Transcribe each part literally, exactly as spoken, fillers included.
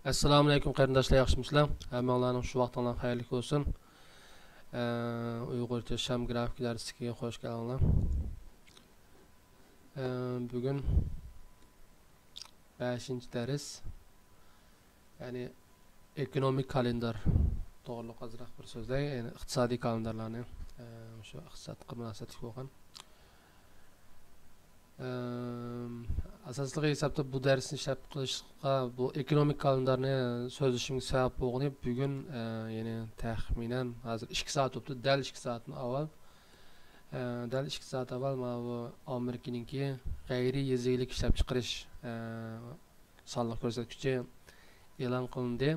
ئەسسالامۇئەلەيكۇم قېرىنداشلار، ياخشىمۇسىلەر؟ ھەممىڭلارنىڭ شۇ ۋاقتىڭلار خەيرلىك بولسۇن. ئە، ئۇيغۇرچە شام گرافىكا دەرسلىكىگە خوش كەلدىڭلار. ئە، بۈگۈن بەشىنچى دەرس، يەنى ئېكونومىك كالېندار توغرىلىق ئازراق بىر سۆزلەي، يەنى ئىقتىسادىي كالېندارلارنى، ئە، شۇ ئىقتىسادقا مۇناسىۋەتلىك بولغان. ئەم، ئاساسلىقى ھېسابتا بۇ دەرسنى ئىشلەپ قىلىشقا، بۇ ئېكونومىك كالېندارنى سۆزلىشىمگە سەۋەب بولغىنى بۈگۈن، ئە، يەنى تەخمىنەن ھازىر ئىككى سائەت بوپتۇ، دەل ئىككى سائەتتىن ئاۋۋال، ئە، دەل ئىككى سائەت ئاۋۋال ماۋۇ ئامېرىكىنىڭكى غەيرىي يېزا ئىگىلىك ئىشلەپچىقىرىش، ئە، سانلىق كۆرسەتكۈچى ئېلان قىلىندى.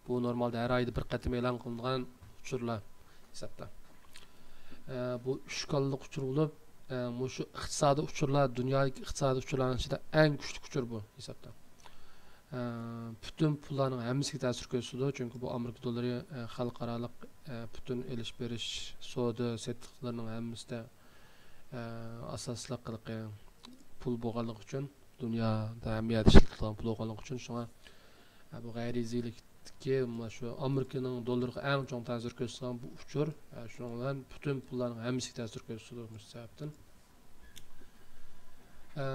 بۇ نورمالدا ھەر ئايدا بىر قېتىم ئېلان قىلىنىدىغان ئۇچۇرلار ھېسابتا. ئە، بۇ ئۈچ كاناللىق ئۇچۇر بولۇپ، ئە، مۇشۇ ئىقتىسادىي ئۇچۇرلار، دۇنيادىكى ئىقتىسادىي ئۇچۇرلارنىڭ ئىچىدە ئەڭ كۈچلۈك ئۇچۇر بۇ ھېسابتا. ئە، پۈتۈن پۇللارنىڭ ھەممىسىگە تەسىر كۆرسىتىدۇ، چۈنكى بۇ ئامېرىكا دوللىرى، ئە، خەلقئارالىق، ئە، پۈتۈن ئېلىش بېرىش، سودا سېتىقلىرىنىڭ ھەممىسىدە، ئە، ئاساسلىق ھېلىقى پۇل بولغانلىقى ئۈچۈن، دۇنيادا ھەممە يەردە ئىشلىتىلىدىغان پۇل بولغانلىقى ئۈچۈن، شۇڭا، ئە، بۇ غەيرىي يېزا ئىگىلىكتىكى مانا شۇ ئامېرىكىنىڭ دوللىرىغا ئەڭ چوڭ تەسىر كۆرسىتىدىغان بۇ ئۇچۇر، ئە، شۇنىڭ بىلەن پۈتۈن پۇللارنىڭ ھەممىسىگە تەسىر كۆرسىتىدۇ مۇشۇ سەۋەبتىن. ئە،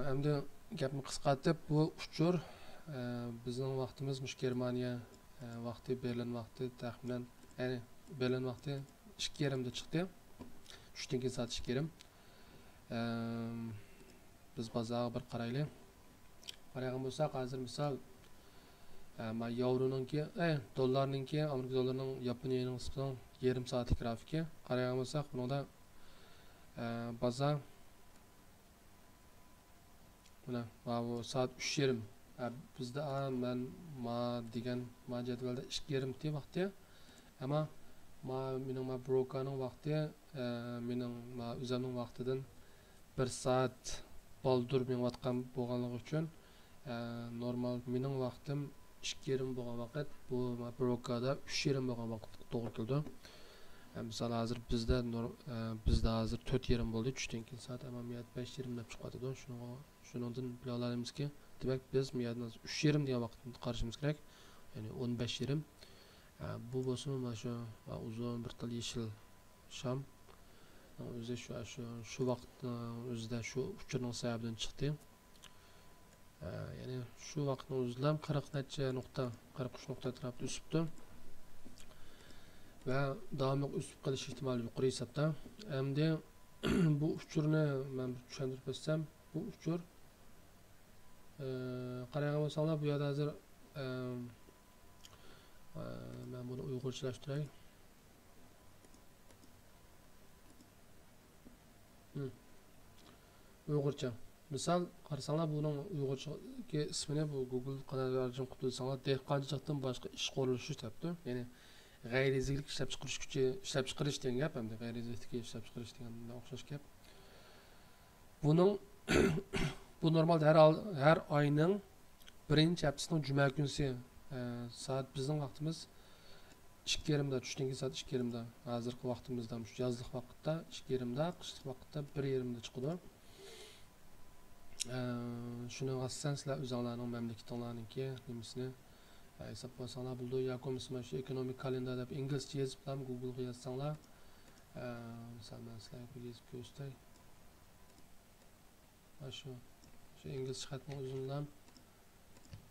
ئەمدى گەپنى قىسقارتىپ، بۇ ئۇچۇر، ئە، بىزنىڭ ۋاقتىمىز مۇشۇ گېرمانىيە، ئە، ۋاقتى، بېرلىن ۋاقتى تەخمىنەن، يەنى بېرلىن ۋاقتى ئىككى يېرىمدە چىقتى. چۈشتىن كېيىن سائەت ئىككى يېرىم. ئەم، بىز بازارغا بىر قارايلى. قارايدىغان بولساق، ھازىر مىسال، ئە، ما ياۋرونىڭكى، ئەي، دوللارنىڭكى، ئامېرىكا دوللىرىنىڭ ياپونىيە يېنىڭ نىسبىتىنىڭ يېرىم سائەتلىك گرافىكى. قارايدىغان بولساق، بۇنىڭدا، ئە، بازار، مانا، ماۋۇ سائەت ئۈچ يېرىم. ئە، بىزدە، ئا، مەن ما دېگەن، ما جەدۋەلدە ئىككى يېرىم دېدى ۋاقتى. ئەمما ما، مېنىڭ ما بروكانىڭ ۋاقتى، ئە، مېنىڭ ما ئۆزەمنىڭ ۋاقتىدىن بىر سائەت بالدۇر مېڭىۋاتقان بولغانلىقى ئۈچۈن، ئە، نورمال مېنىڭ ۋاقتىم ئىككى يېرىم بولغان ۋاقىت، بۇ ما بروكادا ئۈچ يېرىم بولغان ۋاقىتقا توغرا كېلىدۇ. ئە، مىسال، ھازىر بىزدە نور-، ئە، بىزدە ھازىر تۆت يېرىم بولدى، چۈشتىن كېيىن سائەت، ئەمما مۇ يەردە بەش يېرىم دەپ چىقىۋاتىدۇ. شۇنىڭغا، شۇنىڭدىن بىلىۋالالايمىزكى، دېمەك، بىز مۇ يەردىن ھازىر ئۈچ يېرىم دېگەن ۋاقىتنى قارىشىمىز كېرەك، يەنى ئون بەش يېرىم. ئە، بۇ بولسىمۇ مانا شۇ، ئە، ئۇزۇن بىر تال يېشىل شام. ئۆزى شۇ، شۇ، شۇ ۋاقىتنىڭ ئۆزىدە، شۇ ئۇچۇرنىڭ سەۋەبىدىن چىقتى. ئە، يەنى شۇ ۋاقىتنىڭ ئۆزىدىلا قىرىق نەچچە نۇقتا، قىرىق ئۈچ نۇقتا ئەتراپىدا ئۆسۈپتۇ. ۋە داۋاملىق ئۆسۈپ قېلىش ئېھتىمالى يۇقىرى ھېسابتا. ئەمدى بۇ ئۇچۇرنى مەن بىر چۈشەندۈرۈپ ئۆتسەم، بۇ ئۇچۇر، ئە، قارايدىغان بولساڭلار، بۇ يەردە ھازىر، ئە، ئە، مەن بۇنى ئۇيغۇرچىلاشتۇراي. ھىم. ئۇيغۇرچە. مىسال، قارىساڭلار، بۇنىڭ ئۇيغۇرچە ئىسمىنى بۇ گۇگل قانال تەرجىمە قىلىپ تۇرساڭلار، دېھقانچىلىقتىن باشقا ئىش قۇرۇلۇشى دەپتۇ. يەنى غەيرىي يېزا ئىگىلىك ئىشلەپچىقىرىش كۈچى، ئىشلەپچىقىرىش دېگەن گەپ ئەمدى. غەيرىي يېزا ئىگىلىكتىكى ئىشلەپچىقىرىش دېگەنگە ئوخشاش گەپ. بۇنىڭ، بۇ نورمالدا ھەر، ھەر ئاينىڭ بىرىنچى ھەپتىسىنىڭ جۈمە كۈنىسى، ئە، سائەت، بىزنىڭ ۋاقتىمىز ئىككى يېرىمدا، چۈشتىن كېيىن سائەت ئىككى يېرىمدا، ھازىرقى ۋاقتىمىزدا، مۇشۇ يازلىق ۋاقىتتا ئىككى يېرىمدا، قىشلىق ۋاقىتتا بىر يېرىمدا چىقىدۇ. ئە، شۇنىڭغا ئاساسەن سىلەر ئۆزۈڭلارنىڭ مەملىكىتىڭلارنىڭكى نېمىسىنى، ئە، ھېساب قىلساڭلار بولىدۇ. ياكى بولمىسا مانا شۇ ئېكونومىك كالېندار دەپ ئىنگلىزچە يېزىپلا گۇگلغا يازساڭلار، ئە، مىسال، مەن سىلەرگە بىر يېزىپ كۆرسىتەي. مانا شۇ، شۇ ئىنگلىزچە خەتنىڭ ئۆزىنىلا،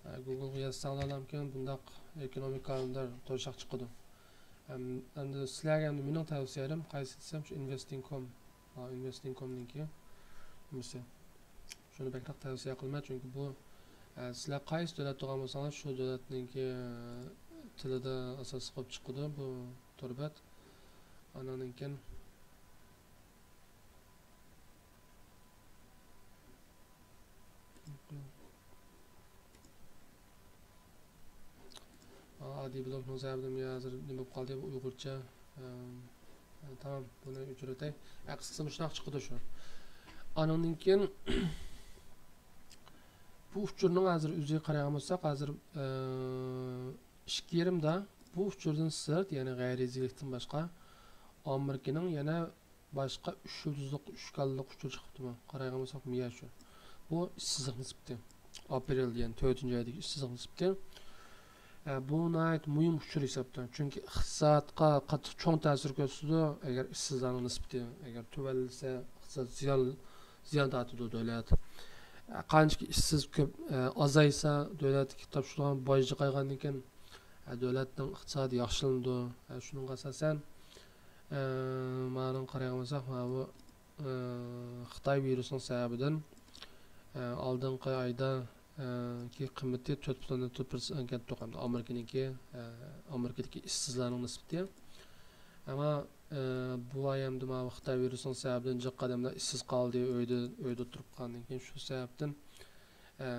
ئە، گۇگلغا يازساڭلارلامكەن بۇنداق ئېكونومىك كالېندار توشاق چىقىدۇ. ئەم-، ئەمدى سىلەرگە ئەمدى مېنىڭ تەۋسىيەم قايسى دېسەم، شۇ ئىنۋېستىڭ كوم. ھا، ئىنۋېستىڭ كومنىڭكى نېمىسى. شۇنى بەكرەك تەۋسىيە قىلىمەن، چۈنكى بۇ، ئە، سىلەر قايسى دۆلەتتە تۇرغان بولساڭلار، شۇ دۆلەتنىڭكى، ئە، تىلىدا ئاساسلىق بولۇپ چىقىدۇ بۇ تور بەت. ئاندىن كېيىن ئاددىي بىلوگنىڭ سەۋەبىدىن ھازىر نېمە بولۇپ قالدى بۇ ئۇيغۇرچە؟ ئەم، تامام، بۇنى ئۆچۈرۈۋېتەي. ئە، قىسقىسى مۇشۇنداق چىقىدۇ شۇ. ئانىڭدىن كېيىن بۇ ئۇچۇرنىڭ ھازىر ئۆزىگە قارايدىغان بولساق، ھازىر، ئە، ئىككى يېرىمدا بۇ ئۇچۇردىن سىرت، يەنى غەيرىي يېزا ئىگىلىكتىن باشقا، ئامېرىكىنىڭ يەنە باشقا ئۈچ يۇلتۇزلۇق، ئۈچ كاناللىق ئۇچۇر چىقىپتىمۇ؟ قارايدىغان بولساق، مىيا شۇ. بۇ ئىشسىزلىق نىسبىتى. ئاپرېل، يەنى تۆتىنچى ئايدىكى ئىشسىزلىق نىسبىتى. ئە، بۇ ناھايىتى مۇھىم ئۇچۇر ھېسابتا. چۈنكى ئىقتىسادقا قاتتىق چوڭ تەسىر كۆرسىتىدۇ. ئەگەر ئىشسىزلارنىڭ نىسبىتى ئەگەر تۆۋەنلىسە، ئىقتىساد زىيان، زىيان تارتىدۇ دۆلەت. ئە، قانچىكى ئىشسىز كۆپ، ئە، ئازايسا، دۆلەتتىكى تاپشۇرۇلغان باج جىقايغاندىن كېيىن، ئە، دۆلەتنىڭ ئىقتىسادى ياخشىلىنىدۇ. ئە، شۇنىڭغا ئاساسەن، ئە، مانىڭ قارايدىغان بولساق، ماۋۇ، ئە، خىتاي ۋىرۇسىنىڭ سەۋەبىدىن، ئە، ئالدىنقى ئايدا، ئە، كى قىممىتى تۆت پۈتۈن ئوندىن تۆت پىرسەنت كەمتۇق، ئەمدى ئامېرىكىنىڭكى، ئە، ئامېرىكىدىكى ئىشسىزلارنىڭ نىسبىتى. ئەمما، ئە، بۇ ئاي ئەمدى ماۋۇ خىتاي ۋىرۇسىنىڭ سەۋەبىدىن جىق ئادەملەر ئىشسىز قالدى، ئۆيدە، ئۆيدە ئولتۇرۇپ قالغاندىن كېيىن شۇ سەۋەبتىن، ئە،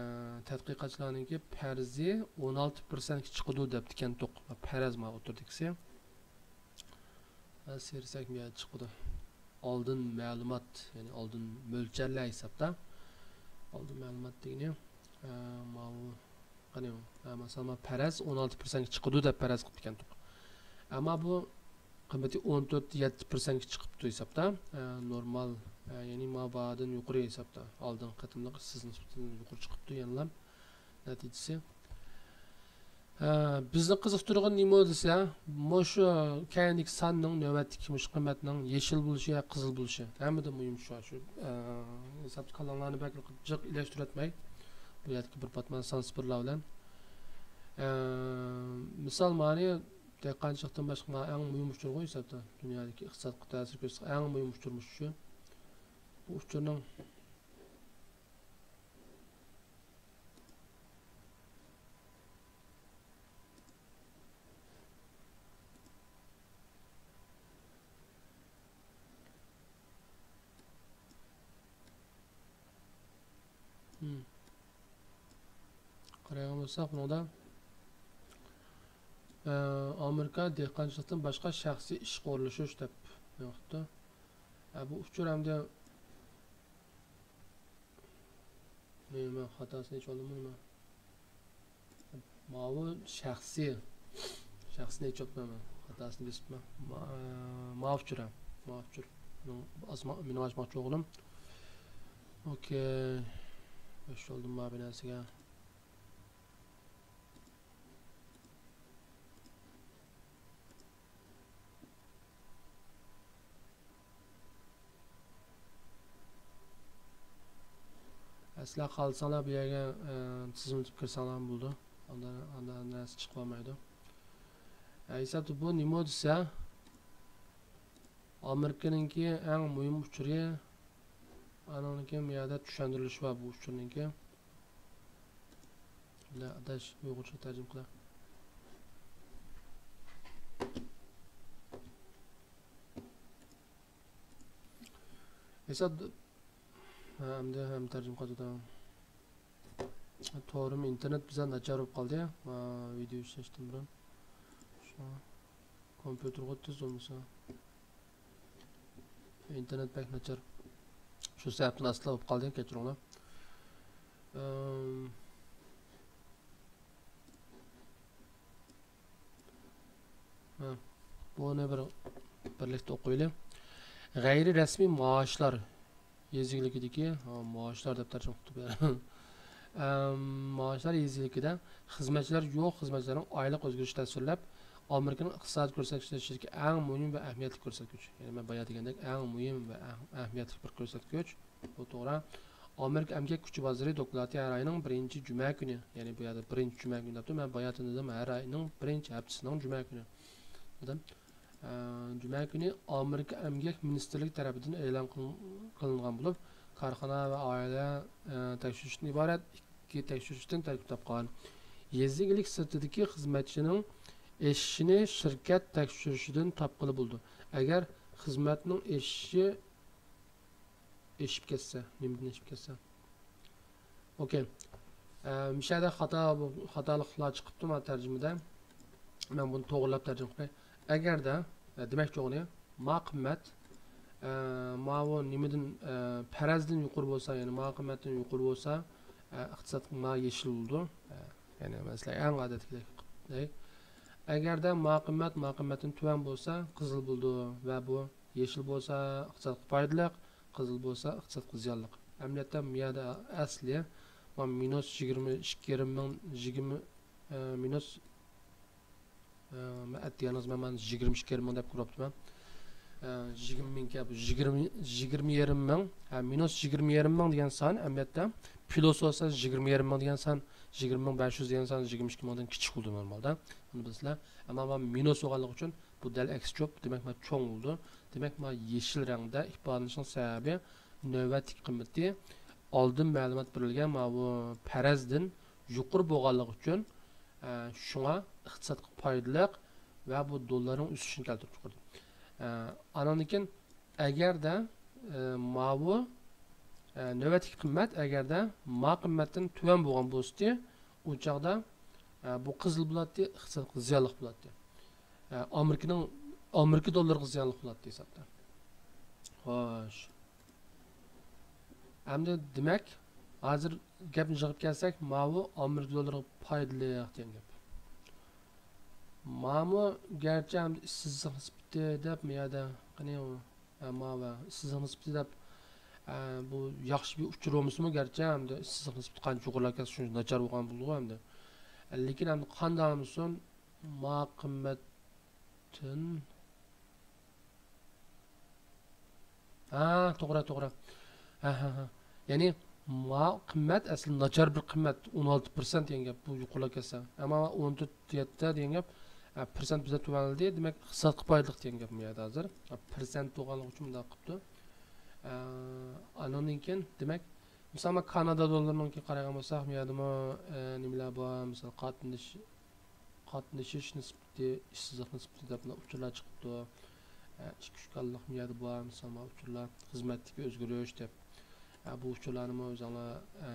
تەتقىقاتچىلارنىڭكى پەرىزى ئون ئالتە پىرسەنتكە چىقىدۇ دەپتىكەنتۇق. پەرەز ماۋۇ ئوتتۇرىدىكىسى. ھە، سېرىسەك مىيادە چىقىدۇ. ئالدىن مەلۇمات، يەنى ئالدىن مۆلچەرلەر ھېسابتا. ئالدىن مەلۇمات دېگىنى، ھە، ماۋۇ، قېنى، ھە، مەسىلەن، ماۋۇ پەرەز ئون ئالتە پىرسەنتكە چىقىدۇ دەپ پەرەز قىلىپ كەتتۇق. ئەمما بۇ قىممىتى ئون تۆت يەتتە پىرسەنتكە چىقىپتۇ ھېسابتا. ھە، نورمال، ھە، يەنى ماۋۇ باھادىن يۇقىرى ھېسابتا. ئالدىنقى قېتىملىق ئىشسىز نىسبىتىدىن يۇقىرى چىقىپتۇ يەنىلا. نەتىجىسى. ھە، بىزنى قىزىقتۇرغىنى نېمە دېسە، مۇشۇ كەينىدىكى ساننىڭ نۆۋەتتىكى مۇشۇ قىممەتنىڭ يېشىل بولۇشى يا قىزىل بولۇشى. ھەممىدىن مۇھىم شۇ، شۇ، ئە، ھېسابتا كاللاڭلارنى بەك جىق ئىلەشتۈرۈۋەتمەي، بۇ يەردىكى بىر پاتما سان سىفىرلار بىلەن. ئە، مىسال، مانى دېھقانچىلىقتىن باشقا مانا ئەڭ مۇھىم ئۇچۇرغۇ ھېسابتا. دۇنيادىكى ئىقتىسادقا تەسىر كۆرسىتىدىغان ئەڭ مۇھىم ئۇچۇر مۇشۇ. بۇ ئۇچۇرنىڭ مم. قارايدىغان بولساق، بۇنىڭدا، ئە، ئامېرىكا دېھقانچىلىقتىن باشقا شەخسىي ئىشقا ئورۇنلىشىش دەپ يېزىپتۇ. ئە، بۇ ئۇچۇر ئەمدى نېمە، خاتاسىنى ئېچىۋالدىممۇ نېمە؟ ماۋۇ شەخسىي. شەخسىنى ئېچىۋاپتىمەن مەن. خاتاسىنى بېسىپتىمەن. ما-، ماۋۇ ئۇچۇر ھە. ماۋۇ ئۇچۇر. مېنىڭ ئاچما-، مېنىڭ ئاچماقچى بولغىنىم. ئوكەي. بەش بولدۇم ماۋۇ بىر نەرسىگە. ئە، سىلەر خالىساڭلار بۇ يەرگە، ئە، تىزىملىتىپ كىرسەڭلارمۇ بولىدۇ. ئاندا، ئاندا نەرسە چىقىپ قالمايدۇ. ئە، ھېسابتا بۇ نېمە دېسە، ئامېرىكىنىڭكى ئەڭ مۇھىم ئۇچۇرى، ئانىڭدىن كېيىن بۇ يەردە چۈشەندۈرۈلۈشى بار بۇ ئۇچۇرنىڭكى. بىلە ئاداش ئۇيغۇرچىغا تەرجىمە قىلە. ھېساب، ھە، ئەمدى ھەم تەرجىمە قىلىۋاتىدۇ. تورۇم ئىنتېرنېت بىزە ناچار بولۇپ قالدى. ۋىدېو ئىشلەشتىن بۇرۇن. شۇڭا كومپيۇتېرغا تېز بولمىسا. ئىنتېرنېت بەك ناچار. شۇ سەۋەبتىن ئاستىلا بولۇپ قالدى، كەچۈرۈڭلار. ئىم، ھە، بۇنى بىر بىرلىكتە ئوقۇيلى. غەيرىي رەسمىي مائاشلار يېزا ئىگىلىكىدىكى، ھا، مائاشلار دەپ تەرجىمە قىلىپتۇ بۇ يەردە. ئەم، مائاشلار يېزا ئىگىلىكىدە خىزمەتچىلەر يوق خىزمەتچىلەرنىڭ ئايلىق ئۆزگىرىشى تەسۋىرلەپ، ئامېرىكىنىڭ ئىقتىسادىي كۆرسەتكۈچلىرى ئىچىدىكى ئەڭ مۇھىم ۋە ئەھمىيەتلىك كۆرسەتكۈچ. يەنى مەن بايا دېگەندەك، ئەڭ مۇھىم ۋە ئەڭ ئەھمىيەتلىك بىر كۆرسەتكۈچ. بۇ توغرا. ئامېرىكا ئەمگەك كۈچى بازىرى دوكلاتى ھەر ئاينىڭ بىرىنچى جۈمە كۈنى، يەنى بۇ يەردە بىرىنچى جۈمە كۈنى دەپتۇ، مەن باياتىن دېدىم، ھەر ئاينىڭ بىرىنچى ھەپتىسىنىڭ جۈمە كۈنى دېدىم. ئە، جۈمە كۈنى ئامېرىكا ئەمگەك مىنىستىرلىكى تەرىپىدىن ئېلان قىل-، قىلىنغان بولۇپ، كارخانا ۋە ئائىلە، ئە، تەكشۈرۈشتىن ئىبارەت ئىككى تەكشۈرۈشتىن تەركىب تاپقان. يېزا ئىگىلىك سىرتىدىكى خىزمەتچىنىڭ ئېشىشىنى شىركەت تەكشۈرۈشىدىن تاپقىلى بولىدۇ. ئەگەر خىزمەتنىڭ ئېشىشى ئېشىپ كەتسە، نېمىدىن ئېشىپ كەتسە؟ ئوكەي. ئە، مۇشۇ يەردە خاتا، خاتالىقلار چىقىپتۇ مانا تەرجىمىدە. مەن بۇنى توغرىلاپ تەرجىمە قىلاي. ئەگەردە، ئە، دېمەكچى بولغىنى، ما قىممەت، ئە، ماۋۇ نېمىدىن، ئە، پەرەزدىن يۇقىرى بولسا، يەنى ما قىممەتتىن يۇقىرى بولسا، ئە، ئىقتىساد ما يېشىل بولىدۇ. ئە، يەنى مەسىلەن، ئەڭ ئادەتتىكىدەك. ئەگەردە ما قىممەت ما قىممەتتىن تۆۋەن بولسا، قىزىل بولىدۇ ۋە بۇ يېشىل بولسا ئىقتىسادقا پايدىلىق، قىزىل بولسا ئىقتىسادقا زىيانلىق. ئەمەلىيەتتە، بۇ يەردە ئەسلى مانا مىنۇس يىگىرمە ئىككى يېرىم مىڭ، يىگىرمە، ئە، مىنۇس ئەتىگەنىڭىز مەن مانا يىگىرمە ئىككى يېرىم مىڭ دەپ كۆرۈۋاپتىمەن. يىگىرمە مىڭ، يىگىرمە، يىگىرمە يېرىم مىڭ، ھە، مىنۇس يىگىرمە يېرىم مىڭ دېگەن سان ئەمەلىيەتتە پلۇس بولسا يىگىرمە يېرىم مىڭ دېگەن سان، يىگىرمە مىڭ بەش يۈز دېگەن سان يىگىرمە ئىككى مىڭدىن كىچىك بولىدۇ نورمالدا. بۇنى بىلىسىلەر. ئەمما مانا مىنۇس بولغانلىقى ئۈچۈن بۇ دەل ئەكسى چوپ. دېمەك، مانا چوڭ بولىدۇ. دېمەك، مانا يېشىل رەڭدە ئىپادىلىنىشنىڭ سەۋەبى نۆۋەتتىكى قىممىتى ئالدىن مەلۇمات بېرىلگەن ماۋۇ پەرەزدىن يۇقىرى بولغانلىقى ئۈچۈن، ئە، شۇڭا ئىقتىسادقا پايدىلىق ۋە بۇ دوللارنىڭ ئۆسۈشىنى كەلتۈرۈپ چىقىرىدۇ. ئە، ئانىڭدىن كېيىن ئەگەردە، ئە، ماۋۇ، ئە، نۆۋەتتىكى قىممەت ئەگەردە ما قىممەتتىن تۆۋەن بولغان بولسىتى، ئۇ چاغدا، ئە، بۇ قىزىل بولاتتى، ئىقتىسادقا زىيانلىق بولاتتى. ئە، ئامېرىكىنىڭ، ئامېرىكا دوللىرىغا زىيانلىق بولاتتى ھېسابتا. خوش. ئەمدى دېمەك، ھازىر گەپنى يىغىپ كەلسەك، ماۋۇ ئامېرىكا دوللىرىغا پايدىلىق دېگەن گەپ. مامۇ گەرچە ئەمدى ئىشسىزلىق نىسبىتى دەپ، مۇ يەردە قېنى ئۇ، ئە، ماۋۇ ئىشسىزلىق نىسبىتى دەپ، ئە، بۇ ياخشى بىر ئۇچۇر بولمىسىمۇ، گەرچە ئەمدى ئىشسىزلىق نىسبىتى قانچە يۇقىرىلاپ كەتسە، شۇنچە ناچار بولغان بولىدۇ ئەمدى. لېكىن ئەمدى قانداق بولسۇن، ما قىممەتتىن ھە، توغرا، توغرا. ھە، ھە، ھە. يەنى، ما قىممەت ئەسلى ناچار بىر قىممەت، ئون ئالتە پىرسەنت دېگەن گەپ، بۇ يۇقىرىلاپ كەتسە. ئەمما ئون تۆت يەتتە دېگەن گەپ، ھە، پىرسەنت بىزدە تۆۋەنلىدى، دېمەك، ئىقتىسادقا پايدىلىق دېگەن گەپ بۇ يەردە ھازىر. ھە، پىرسەنت بولغانلىقى ئۈچۈن مۇنداق قىپتۇ. ھە، ئانىڭدىن كېيىن، دېمەك، مىسال، مانا كانادا دوللىرىنىڭكىگە قارايدىغان بولساق، بۇ يەردىمۇ، ئە، نېمىلەر بار، مىسال، قاتنىشىش، قاتنىشىش نىسبىتى، ئىشسىزلىق نىسبىتى دەپ مۇنداق ئۇچۇرلار چىقىپتۇ. ئە، ئىككى، ئۈچ كاناللىق مۇ يەردە بار، مىسال، مانا ئۇچۇرلار، خىزمەتتىكى ئۆزگىرىش دەپ. ئە، بۇ ئۇچۇرلارنىمۇ ئۆزۈڭلار، ئە،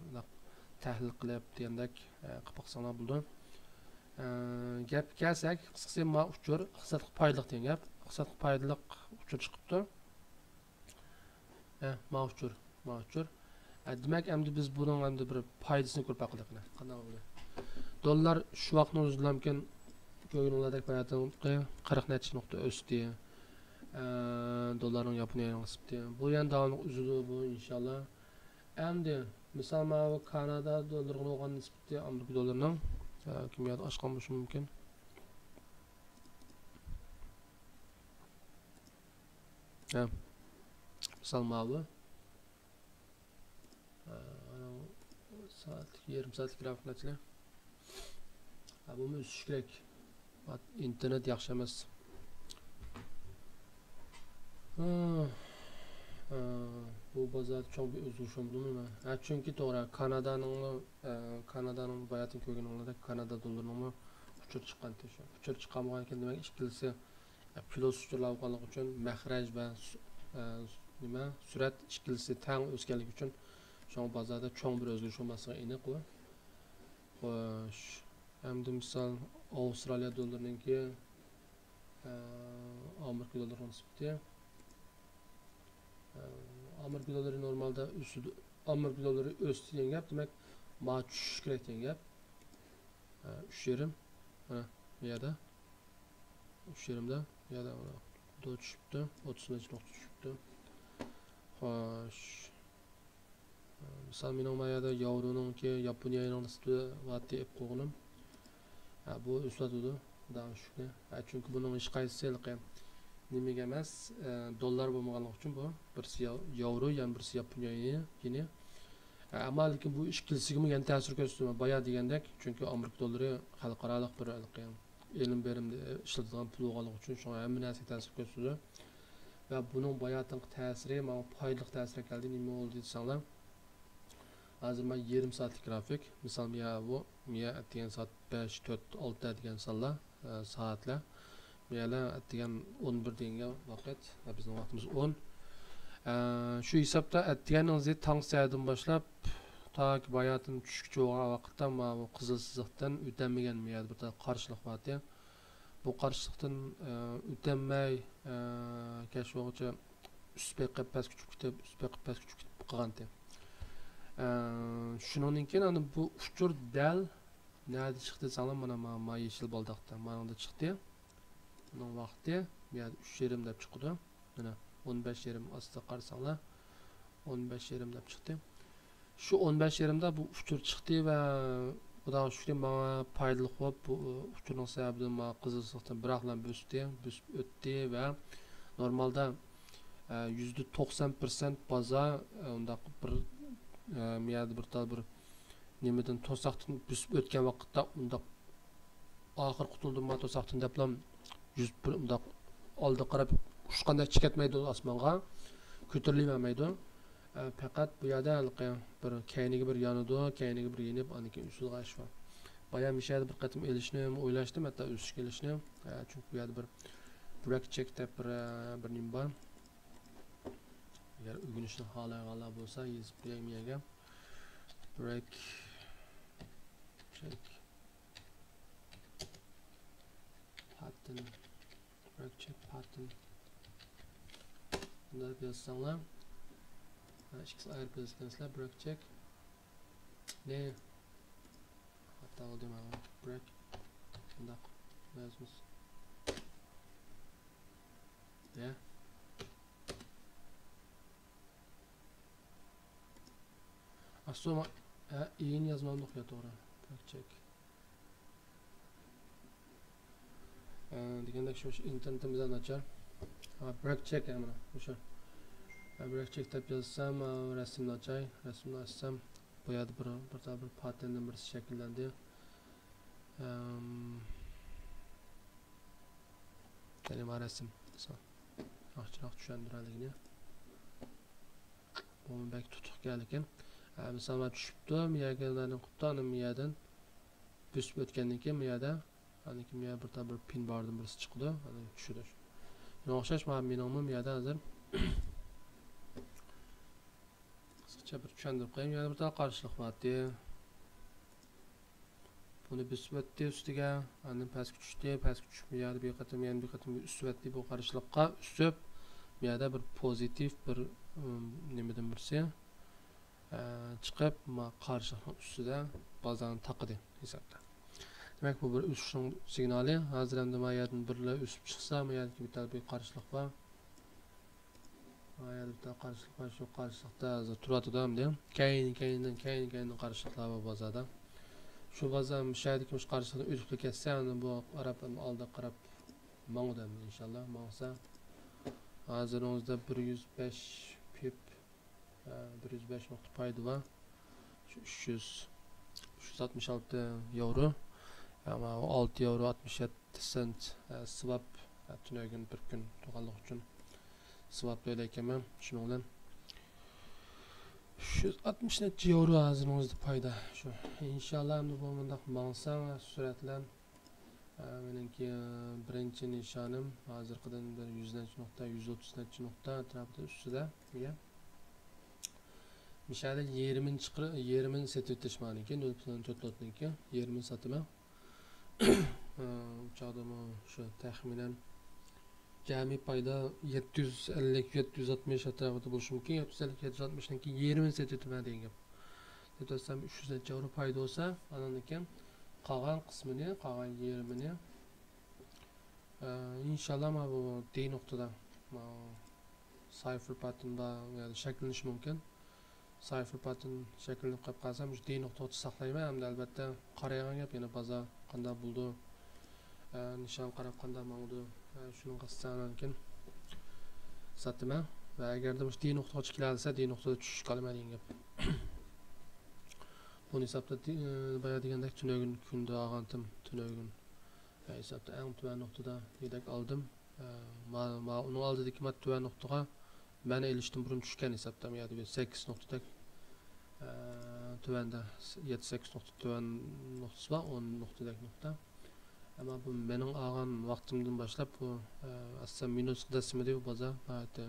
مۇنداق تەھلىل قىلىپ دېگەندەك، ئە، قىلىپ باقساڭلار بولىدۇ. ئە، گەپكە كەلسەك، قىسقىسى، ما ئۇچۇر ئىقتىسادقا پايدىلىق دېگەن گەپ. ئىقتىسادقا پايدىلىق ئۇچۇر چىقىپتۇ. ھە، ما ئۇچۇر، ما ئۇچۇر. ھە، دېمەك، ئەمدى بىز بۇنىڭ ئەمدى بىر پايدىسىنى كۆرۈپ باقايلى قېنى. قانداق بولدى؟ دوللار شۇ ۋاقىتنىڭ ئۆزىدىلا مىكەن، كۆرگىنىڭلاردەك باياتىنقى قىرىق نەچچە نۇقتا ئۆستى. ئە، دوللارنىڭ ياپونىيەگە نىسبىتى. بۇ يەنە داۋاملىق ئۈزۈلىدۇ بۇ، ئىنشاللا. ئەمدى، مىسال، ماۋۇ كانادا دوللىرىغا بولغان نىسبىتى ئامېرىكا دوللىرىنىڭ، ئە، كىم ياد ئاچقان بولۇشى مۇمكىن. ھە. مىسال، ماۋۇ. ھە، ئانىڭ سائەتلىك، يېرىم سائەتلىك گرافىكىنى ئاچىلى. ھە، بۇمۇ ئۆسۈش كېرەك. ئىنتېرنېت ياخشى ئەمەس. ھە، ھە، بۇ بازاردا چوڭ بىر ئۆزگىرىش بولمىدىمۇ؟ ھە، چۈنكى توغرا، كانادانىڭمۇ، ئە، كانادانىڭ باياتىن كۆرگىنىڭلاردەك كانادا دوللىرىنىڭمۇ ئۇچۇر چىققانتى شۇ. ئۇچۇر چىققان بولغاندىكىن، دېمەك، ئىككىلىسى، ئە، پلۇس ئۇچۇرلار بولغانلىقى ئۈچۈن مەخرەج ۋە سۈ-، ئە، نېمە، سۈرئەت ئىككىلىسى تەڭ ئۆسكەنلىكى ئۈچۈن شۇڭا بازاردا چوڭ بىر ئۆزگىرىش بولماسلىقى ئېنىق ئۇ. خوش. ئەمدى مىسال، ئاۋسترالىيە دوللىرىنىڭكى، ئە، ئامېرىكا دوللىرىغا نىسبىتى. ئە، ئامېرىكا دوللىرى نورمالدا ئۆسىدۇ. ئامېرىكا دوللىرى ئۆستى دېگەن گەپ، دېمەك، ما چۈشۈش كېرەك دېگەن گەپ. ئە، ئۈچ يېرىم. مانا، بۇ يەردە. ئۈچ يېرىمدە، بۇ يەردە، مانا، دو چۈشۈپتۇ. ئوتتۇز نەچچە نۇقتا چۈشۈپتۇ. خوش. مىسال، مېنىڭ ما يەردە ياۋرونىڭكى ياپونىيەنىڭ نىسبىتى بارتى ئېلىپ قويغىنىم. ھە، بۇ ئۆسۈۋاتىدۇ، خۇداغا شۈكرى. ھە، چۈنكى بۇنىڭ ھېچقايسىسى ھېلىقى نېمىگە ئەمەس، ئە، دوللار بولمىغانلىقى ئۈچۈن بۇ بىرسى ياۋ-، ياۋرو، يەنە بىرسى ياپونىيە يېنى. ھە، ئەمما لېكىن بۇ ئىككىلىسىگىمۇ يەنە تەسىر كۆرسىتىدۇ. بايا دېگەندەك، چۈنكى ئامېرىكا دوللىرى خەلقئارالىق بىر ھېلىقى ئېلىم بېرىمدە ئىشلىتىدىغان پۇل بولغانلىقى ئۈچۈن شۇڭا ھەممە نەرسىگە تەسىر كۆرسىتىدۇ. ۋە بۇنىڭ باياتىنقى تەسىرى ماڭا پايدىلىق تەسىر ئەكەلدى. نېمە بولدى دېسەڭلار، ھازىر مانا يېرىم سائەتلىك گرافىك. مىسال، مىيا بۇ، مىيا ئەتىگەن سائەت بەش، تۆت، ئالتە دېگەن سانلار، ئە، سائەتلەر. مىيەلەر ئەتىگەن ئون بىر دېگەن ۋاقىت، ئە، بىزنىڭ ۋاقتىمىز ئون. ئە، شۇ ھېسابتا ئەتىگەننىڭ زى تاڭ سەھەردىن باشلاپ تاكى باياتىن چۈشكىچە بولغان ۋاقىتتا ماۋۇ قىزىل سىزىقتىن ئۆتەلمىگەن، مىيەدە بىر قارشىلىق بارتى. بۇ قارشىلىقتىن، ئە، ئۆتەلمەي، ئە، كەچ بولغۇچە ئۈست بېقىپ پەسكە چۈشۈپ كېتىپ، ئۈست بېقىپ پەسكە چۈشۈپ كېتىپ قالغانتى. ئە، شۇنىڭدىن كېيىن ئاندىن بۇ ئۇچۇر دەل نەدە چىقتى دېسەڭلار، مانا، ما-، ما يېشىل بالداقتا، مانىڭدا چىقتى. بۇنىڭ ۋاقتى بۇ يەردە ئۈچ يېرىم دەپ چىقىدۇ. مانا، ئون بەش يېرىم ئاستىغا قارىساڭلار، ئون بەش يېرىم دەپ چىقتى. شۇ ئون بەش يېرىمدا بۇ ئۇچۇر چىقتى ۋە خۇداغا شۈكرى، ماڭا پايدىلىق بولۇپ، بۇ ئۇچۇرنىڭ سەۋەبىدىن ماڭا قىزىل سىزىقتىن بىراقلا بۆسۈپتى، بۆسۈپ ئۆتتى ۋە نورمالدا، ئە، يۈزدە توقسان پىرسەنت بازار، ئە، ئۇنداق بىر، ئە، مۇ يەردە بىر تال بىر نېمىدىن، توساقتىن بۆسۈپ ئۆتكەن ۋاقىتتا ئۇنداق ئاخىر قۇتۇلدۇم ما توساقتىن دەپلا يۈز بىر ئۇنداق ئالدىغا قاراپ ئۇچقاندەك چىقىۋەتمەيدۇ ئاسمانغا، كۆتۈرۈلۈۋەرمەيدۇ. ئە، پەقەت بۇ يەردە ھېلىقى بىر كەينىگە بىر يانىدۇ، كەينىگە بىر يېنىپ، ئاندىن كېيىن ئۈستىگە ئېشىۋا. بايا مۇشۇ يەردە بىر قېتىم ئېلىشنى ئويلاشتىم، ھەتتا ئۆسۈشكە ئېلىشنى. ئە، چۈنكى بۇ يەردە بىر برېك چېك دەپ بىر، ئە، بىر نېمە بار. ئەگەر ئۆگىنىشنى خالايدىغانلار بولسا، يېزىپ قوياي مۇ يەرگە. برېك چېك. پاتتىن. برېك چېك پاتتىن. بۇنداق يازساڭلار. ھە، ئىككىسىنى ئايرىپ يازىدىكەنسىلەر. برېك چېك. نى. خاتا بولدى مانا. برېك. بۇنداق يازىمىز. يە. ئاستوما. ھە، ئىيىن يازمامدۇق يا، توغرا. برېك چېك. ئە، دېگەندەك شۇ ئىنتېرنېتىمىز ناچار. ھا، برېك چېك، ھە، مانا، مۇشۇ. ھە، برېك چېك دەپ يازسام، ھا، رەسىمنى ئاچاي. رەسىمنى ئاچسام، بۇ يەردە بىر، بىر، بىر پاتتىندىن بىرسى شەكىللەندى. ئەم، يەنى ما رەسىم. مىسال. ياخشىراق چۈشەندۈرەلىگىنى. بۇمۇ بەك تۇتۇق گەلىكەن. ھە، مىسال، مانا چۈشۈپتۇ، مۇ يەرگە نەدىن قىپتۇ، ئاندىن مۇ يەردىن بۆسۈپ ئۆتكەندىن كېيىن مۇ يەردە، ئاندىن كېيىن مۇ يەردە بىر تال بىر پىن باردىن بىرسى چىقىدۇ، ئاندىن چۈشىدۇ. شۇنىڭغا ئوخشاش، مانا مېنىڭمۇ مۇ يەردە ھازىر قىسقىچە بىر چۈشەندۈرۈپ قويايمەن. يەنە بىر تال قارشىلىق بارتى. بۇنى بۆسۈۋەتتى ئۈستىگە، ئاندىن پەسكە چۈشتى، پەسكە چۈشۈپ، بۇ يەردە بىر قېتىم، يەنە بىر قېتىم ئۈسۈۋەتتى. بۇ قارشىلىققا ئۈسۈپ، بۇ يەردە بىر پوزىتىپ، بىر، ئىم، نېمىدىن بىرسى، ئە، چىقىپ، ما قارشىلىقنىڭ ئۈستىدە بازارنى تاقىدى ھېسابتا. دېمەك، بۇ بىر ئۆسۈشنىڭ سىگنالى. ھازىر ئەمدى ما يەردىن بىرلا ئۆسۈپ چىقسا، ما يەردىكى بىر تال بىر قارشىلىق بار. ھايالىتا قارشىلىق بار، شۇ قارشىلىقتا ھازىر تۇرۇۋاتىدۇ ئەمدى. كەينى، كەينىدىن، كەينى، كەينىدىن قارشىلىقلار بار بازاردا. شۇ بازار، شۇ يەردىكى مۇشۇ قارشىلىقتىن ئۆتۈپلا كەتسە، ئەمدى بۇ قاراپ، ئەمدى ئالدىغا قاراپ ماڭىدۇ ئەمدى ئىنشاللا. ماڭسا، ھازىرىڭىزدا بىر يۈز بەش پىپ، ئە، بىر يۈز بەش نۇقتا پايدا بار. شۇ ئۈچ يۈز، ئۈچ يۈز ئاتمىش ئالتە ياۋرو. ئەمما ئۇ ئالتە ياۋرو ئاتمىش يەتتە سېنت، ئە، سۋاپ، ئە، تۈنۈگۈن بىر كۈن تۇرغانلىقى ئۈچۈن سۋاپ تۆلەيدىكەنمەن. شۇنىڭ بىلەن ئۈچ يۈز ئاتمىش نەچچە ياۋرو ھازىرنىڭ ئۆزىدە پايدا. شۇ، ئىنشاللا، ئەمدى بۇ مۇنداق ماڭسا سۈرئەت بىلەن، ئە، مېنىڭكى، ئە، بىرىنچى نىشانىم ھازىرقىدىن بىر يۈز نەچچە نۇقتا، يۈز ئوتتۇز نەچچە نۇقتا ئەتراپىدا ئۈستىدە. مىشەدە يېرىمىنى چىقىر-، يېرىمىنى سېتىۋېتىش مانىكى، نۆل پۈتۈن تۆت لوتنىڭكى يېرىمىنى ساتىمەن. ئۇ چاغدىمۇ شۇ تەخمىنەن جەمئىي پايدا يەتتە يۈز ئەللىك، يەتتە يۈز ئاتمىش ئەتراپىدا بولۇشى مۇمكىن. يەتتە يۈز ئەللىك، يەتتە يۈز ئاتمىشنىڭكى يېرىمىنى سېتىۋېتىمەن دېگەن گەپ. سېتىۋەتسەم ئۈچ يۈز نەچچە ياۋرو پايدا بولسا، ئاندىن كېيىن قالغان قىسمىنى، قالغان يېرىمىنى، ئە، ئىنشاللا، مانا بۇ دى نۇقتىدا، مانا سايفېر پاتتېرن بار، يەنى شەكىللىنىشى مۇمكىن. سايفېر پاتتېرن شەكىللىنىپ قېلىپ قالسا، مۇشۇ دى نۇقتىغىچە ساقلايمەن. ئەمدى ئەلۋەتتە قارايدىغان گەپ يەنە بازار قانداق بولىدۇ، ئە، نىشان قاراپ قانداق ماڭىدۇ، ئە، شۇنىڭغا ئاساسەن كېيىن ساتىمەن. ۋە ئەگەردە مۇشۇ دى نۇقتىغىچە كېلەلىسە، دى نۇقتىدا چۈشۈشكە ئالىمەن دېگەن گەپ. بۇنى ھېسابتا دى-، ئە، بايا دېگەندەك تۈنۈگۈن كۈندە ئالغانتىم، تۈنۈگۈن. ھە، ھېسابتا ئەڭ تۆۋەن نۇقتىدا يېدەك ئالدىم. ئە، ما-، ما-، ئۇنىڭ ئالدىدىكى ما تۆۋەن نۇقتىغا مەن ئېلىشتىن بۇرۇن چۈشكەن ھېسابتا، يەنە بىر سەككىز نۇقتىدەك، ئە، تۆۋەندە، يەتتە سەككىز نۇقتا تۆۋەن نۇقتىسى بار، ئون نۇقتىدەك نۇقتا. ئەمما بۇ مېنىڭ ئالغان ۋاقتىمدىن باشلاپ بۇ، ئە، ئاستا مىنۇسقا دەسسىمىدى بۇ بازار. ناھايىتى،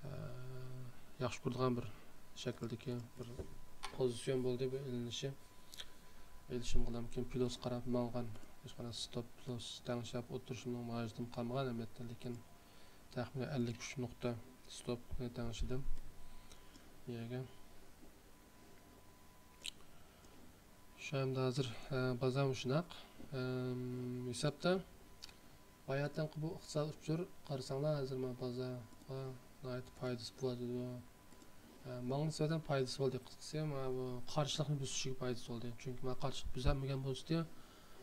ئە، ياخشى كۆرىدىغان بىر شەكىلدىكى بىر پوزىتسىيون بولدى بۇ ئېلىنىشى. ئېلىشىمغا كېيىن پلۇس قاراپ ماڭغان، ھېچقانداق ستوپ لوس تەڭشەپ ئولتۇرۇشۇمنىڭ ھاجىتىم قالمىغان ئەمەلىيەتتە، لېكىن تەخمىنەن ئەللىك ئۈچ نۇقتا ستوپنى تەڭشىدىم بۇ يەرگە. شۇ ئەمدى ھازىر، ئە، بازار مۇشۇنداق، ئەم، ھېسابتا باياتىنقى بۇ ئىقتىساد ئۇچۇر قارىساڭلار، ھازىر مانا بازارغا ناھايىتى پايدىسى بولۇۋاتىدۇ. ماڭا نىسبەتەن پايدىسى بولدى. قىسقىسى، مانا بۇ قارشىلىقنى بۈزۈشىگە پايدىسى بولدى. چۈنكى مانا قارشىلىق بۈزەلمىگەن بولسىدى،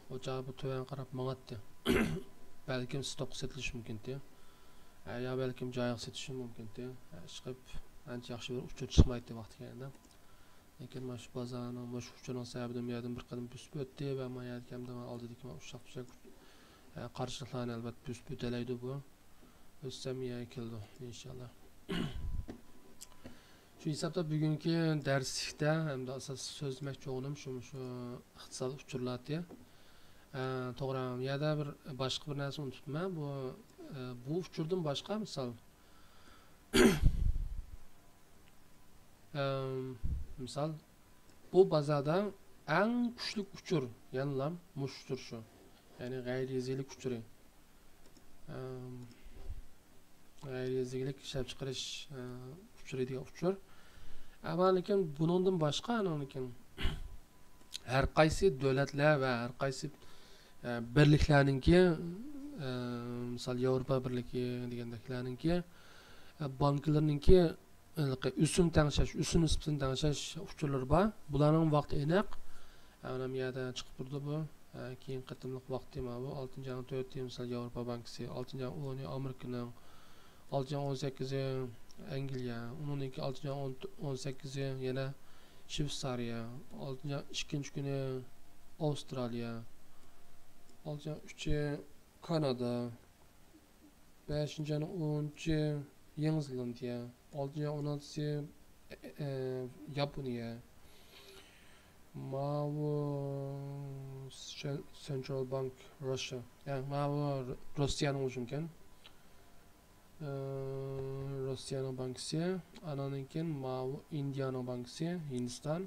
ئۇ چاغ بۇ تۆۋەنگە قاراپ ماڭاتتى. بەلكىم ستوپقا سېتىلىشى مۇمكىنتى. ھە، يا بەلكىم جايىغا سېتىشى مۇمكىنتى. ھە، ئىشقىلىپ ئانچە ياخشى بىر ئۇچۇر چىقمايتتى ۋاقتى كەلگەندە. لېكىن مانا شۇ بازارنىڭ، مانا شۇ ئۇچۇرنىڭ سەۋەبىدىن بۇ يەردىن بىر قېتىم بۆسۈپ ئۆتتى ۋە مانا يەردىكى ھەمدە مانا ئالدىدىكى مانا ئۇششاق-چۈششەك، ئە، قارشىلىقلارنى ئەلۋەتتە بۆسۈپ ئۆتەلەيدۇ بۇ. ئۆتسەم يەرگە كېلىدۇ، ئىنشاللا. شۇ ھېسابتا بۈگۈنكى دەرسلىكتە ھەمدە ئاساسلىق سۆزلىمەكچى بولغىنىم شۇ، شۇ ئىقتىسادىي ئۇچۇرلار ئىدى. ئە، توغرا، بۇ يەردە بىر، باشقا بىر نەرسە ئۇنتۇپتىمەن. بۇ، ئە، بۇ ئۇچۇردىن باشقا مىسال، ئەم، مىسال، بۇ بازاردا ئەڭ كۈچلۈك ئۇچۇر يەنىلا مۇشۇ ئۇچۇر شۇ. يەنى غەيرىي يېزا ئىگىلىك ئۇچۇرى. ئەم، غەيرىي يېزا ئىگىلىك ئىشلەپچىقىرىش، ئە، ئۇچۇرى دېگەن ئۇچۇر. ئەمما لېكىن بۇنىڭدىن باشقا، ئانىڭدىن كېيىن ھەر قايسى دۆلەتلەر ۋە ھەر قايسى، ئە، بىرلىكلەرنىڭكى، ئە، مىسال، ياۋروپا بىرلىكى دېگەندەكلەرنىڭكى، ئە، بانكىلىرىنىڭكى ھېلىقى ئۆسۈم تەڭشەش، ئۆسۈم نىسبىتىنى تەڭشەش ئۇچۇرلىرى بار. بۇلارنىڭ ۋاقتى ئېنىق. ئەنە يەردە چىقىپ تۇرىدۇ بۇ. ئە، كېيىنكى قېتىملىق ۋاقتى مانا بۇ. ئالتىنچى ئاينىڭ تۆتى، مىسال، ياۋروپا بانكىسى، ئالتىنچى ئاينىڭ ئونى ئامېرىكىنىڭ، ئالتىنچى ئاينىڭ ئون سەككىزى ئەنگلىيە، ئۇنىڭدىن كېيىن ئالتىنچى ئاينىڭ ئون، ئون سەككىزى يەنە شۋېتسارىيە، ئالتىنچى ئاينىڭ ئىككىنچى كۈنى ئاۋسترالىيە، ئالتىنچى ئاينىڭ ئۈچى كانادا، بەشىنچى ئاينىڭ ئونىنچى يېڭى زېلاندىيە، ئالتىنچى ئاينىڭ ئون ئالتىسى، ئە، ئە، ياپونىيە، ماۋۇ سەن-، سېنترال بانك روسىيە، يا، ماۋۇ رو-، روسىيەنىڭ ئۇچۇمكەن. ئە، روسىيەنىڭ بانكىسى، ئانىڭدىن كېيىن ماۋۇ ئىندىيانىڭ بانكىسى، ھىندىستان.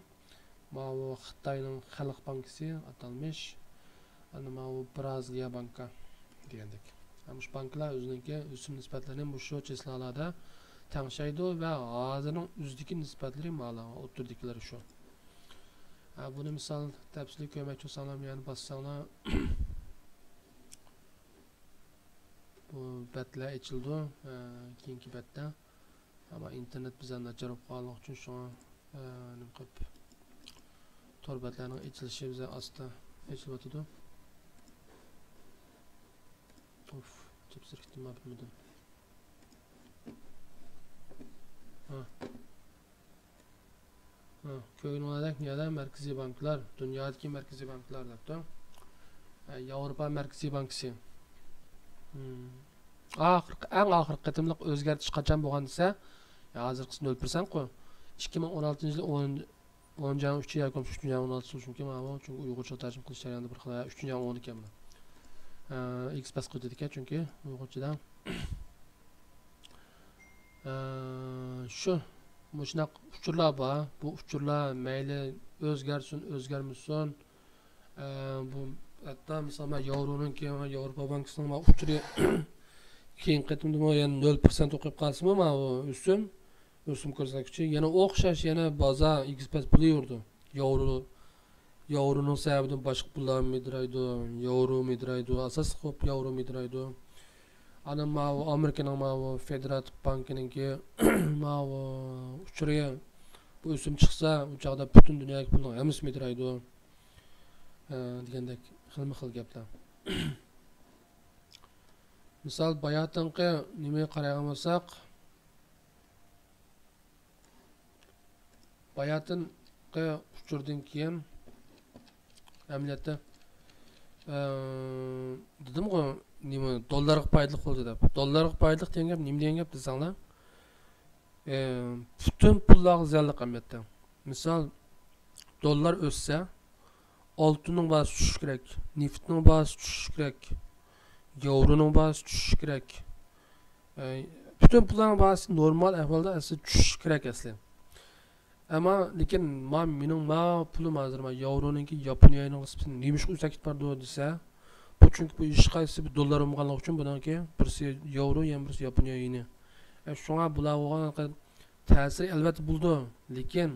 ماۋۇ خىتاينىڭ خەلق بانكىسى ئاتالمىش، ئەنە ماۋۇ برازىلىيە بانكا دېگەندەك. ھەم مۇشۇ بانكىلار ئۆزىنىڭكى ئۆسۈم نىسبەتلىرىنى مۇشۇ چىسلالاردا تەڭشەيدۇ ۋە ھازىرنىڭ ئۆزىدىكى نىسبەتلىرى مانا ئوتتۇرىدىكىلىرى شۇ. ھە، بۇنى مىسال تەپسىلىي كۆرمەكچى بولساڭلار، يەنە باسساڭلار، بۇ بەتلەر ئېچىلىدۇ، ھە، كېيىنكى بەتتە. ئەمما ئىنتېرنېت بىزدە ناچار بولۇپ قالغان ئۈچۈن شۇڭا، ئە، نېمە قىلىپ، تور بەتلەرنىڭ ئېچىلىشى بىزدە ئاستا ئېچىلىۋاتىدۇ. ئوف، ئەجەب سىركىتىم بار بىلمىدىم. ھا. ھا، كۆرگىنىڭلاردەك، نېمىدە مەركىزىي بانكىلار، دۇنيادىكى مەركىزىي بانكىلار دەپتۇ. ھە، ياۋروپا مەركىزىي بانكىسى. ھىم. ئاخىرقى، ئەڭ ئاخىرقى قېتىملىق ئۆزگەرتىش قاچان بولغان دېسە، يا، ھازىرقىسى نۆل پىرسەنتقۇ. ئىككى مىڭ ئون ئالتىنچى يىل ئون، ئونىنچى ئاينىڭ ئۈچى ياكى بولمىسا ئۈچىنچى ئاينىڭ ئون ئالتىسى، چۈنكى ماۋۇ، چۈنكى ئۇيغۇرچىلىق تەرجىمە قىلىش جەريانىدا بىر خىل، ئۈچىنچى ئاينىڭ ئونى ئىكەن بۇ. ئە، ئېكسپرېس قىلىۋېتىدىكەن، چۈنكى ئۇيغۇرچىدا. ئە، شۇ، مۇشۇنداق ئۇچۇرلار بار. بۇ ئۇچۇرلار مەيلى ئۆزگەرسۇن، ئۆزگەرمىسۇن، ئە، بۇ ھەتتا مىسال، مەن ياۋرونىڭكى، ياۋروپا بانكىسىنىڭ مانا ئۇچۇرى كېيىنكى قېتىمدىمۇ يەنە نۆل پىرسەنت ئوقۇپ قالسىمۇ، مانا بۇ ئۆسۈم، ئۆسۈم كۆرسەتكۈچى يەنە ئوخشاش، يەنە بازار ئېكسپرېس بولۇۋېرىدۇ. ياۋرو، ياۋرونىڭ سەۋەبىدىن باشقا پۇللار مىدىرايدۇ، ياۋرو مىدىرايدۇ، ئاساسلىق بولۇپ ياۋرو مىدىرايدۇ. ئانا ماۋۇ ئامېرىكىنىڭ ماۋۇ فېدېراتىپ بانكىنىڭكى ماۋۇ ئۇچۇرى، بۇ ئۆسۈم چىقسا، ئۇ چاغدا پۈتۈن دۇنيادىكى پۇلنىڭ ھەممىسى مىدىرايدۇ. ئە، دېگەندەك خىلمۇ خىل گەپلەر. مىسال، باياتىنقى نېمىگە قارايدىغان بولساق، باياتىنقى ئۇچۇردىن كېيىن ئەمەلىيەتتە، ئە، دېدىمغۇ، نېمە، دوللارغا پايدىلىق بولدى دەپ. دوللارغا پايدىلىق دېگەن گەپ نېمە دېگەن گەپ دېسەڭلار، ئە، پۈتۈن پۇللارغا زىيانلىق ئەمەلىيەتتە. مىسال، دوللار ئۆسسە، ئالتۇننىڭ باھاسى چۈشۈشى كېرەك، نېفىتنىڭ باھاسى چۈشۈشى كېرەك، ياۋرونىڭ باھاسى چۈشۈشى كېرەك. ئەي، پۈتۈن پۇللارنىڭ باھاسى نورمال ئەھۋالدا ئەسلى چۈشۈشى كېرەك ئەسلى. ئەمما لېكىن ما، مېنىڭ ما پۇلۇم ھازىر ما ياۋرونىڭكى ياپونىيەنىڭ نىسبىتىدە نېمىشقا ئۆسۈپ كېتىپ بارىدۇ دېسە، بۇ چۈنكى بۇ ھېچقايسىسى بىر دوللار بولمىغانلىقى ئۈچۈن بۇنىڭكى بىرسى ياۋرو، يەنە بىرسى ياپونىيە يېنى. ئە، شۇڭا بۇلار بولغان تەسىرى ئەلۋەتتە بولىدۇ، لېكىن،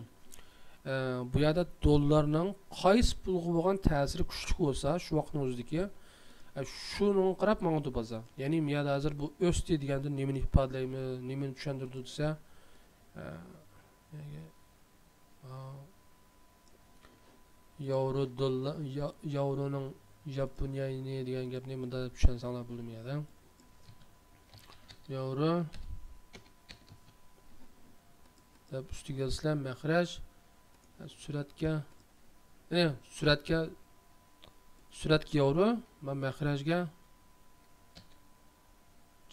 ئە، بۇ يەردە دوللارنىڭ قايسى پۇلغا بولغان تەسىرى كۈچلۈك بولسا، شۇ ۋاقىتنىڭ ئۆزىدىكى، ئە، شۇنىڭغا قاراپ ماڭىدۇ بازار. يەنى، بۇ يەردە ھازىر بۇ ئۆستى دېگەندىن نېمىنى ئىپادىلەيمىز، نېمىنى چۈشەندۈرىدۇ دېسە، ئە، ياۋرو دوللار، ياۋرونىڭ ياپونىيە يېنى دېگەن گەپنى مۇنداق دەپ چۈشەنسەڭلار بولىدۇ يەنە. ياۋرو دەپ ئۈستىگە يازىسىلەر، مەخرەج، سۈرەتكە، سۈرەتكە، سۈرەتكە ياۋرو، مەخرەجگە